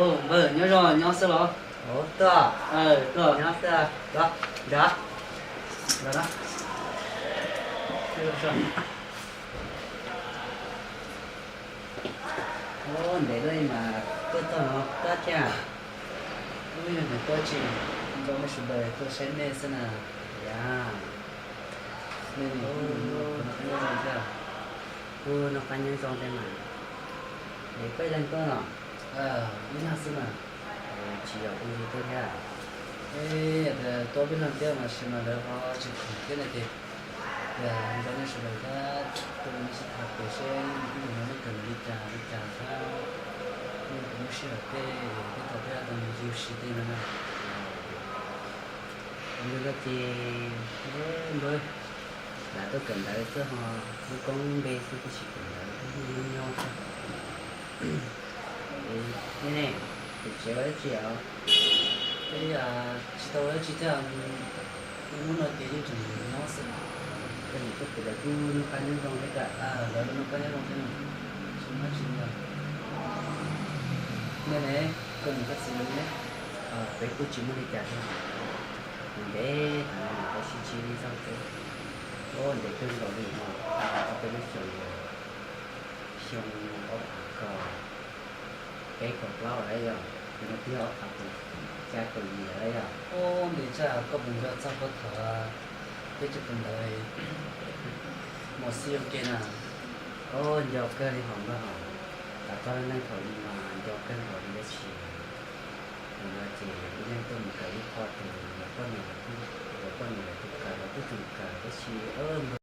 Npawg, nyob zoo, nyob xwb los? Tuaj, nyob xwb. Nrog, nrog. Ntev lawm mas tuaj txog no tab thiab. Ub, yog nws tuaj tsis, nrog nej sawv daws tuaj saib nej xwb na. Yam, nej noj qab nyob zoo thiab. Kuv noj qab nyob zoo thiab mas. Es koj ib leeg tuaj los? Ib leeg xwb mas. Tsis yog kuv yug tuaj thiab. Ib yam tias tuaj peb leeg thiab mas sis mas lawv ho tsis khoom thiab na ces, yog nrog nej sawv daws thiab tuaj nej sib tham pem seb ib yam no nej kawm li cas li cas thiab, nej puas muaj sij hawm tej, tej thaum peb tau mus yug si tej no na. Npawg, koj ces, npawg, lam tuaj kawm ntawv xwb ho, lub koob npe xwb twb tsis kawm ntawv, nyob nyob xwb. Nej ne, tus tsev ua dab tsi os? Tsis tau ua dab tsi thiab, hnub no ces yeej tseem nyob xwb. Koj niam koj txiv lawv kuj noj qab nyob zoo thiab kawm? Lawv noj qab nyob zoo thiab, tsis muaj dab tsi li. Nej ne, koj niam koj txiv lawv ne? Peb kuj tsis muaj li cas thiab. Ntev heev, peb sib ntsib txog tsev, ua ntev kawg nkaus li no, tau ob peb lub xyoos, xyoo ob phav kaum peb kaum plaub lawm yog, tus no twb yog ob phav kaum xya kaum yim lawm yog. Ub, ntev tshaj, koj puas nco txog puag thaum peb tseem kawm ntawv mos xij ua ke na? Ub, nco kawg li hos npawg hos, tas txog lub neej thaum ub mas nco kawg nkaus li tab sis nim no ces ib leeg tuaj mus kawm ib qho tus, poj niam lawv kuj kawm los kuj tseem kawm tab sis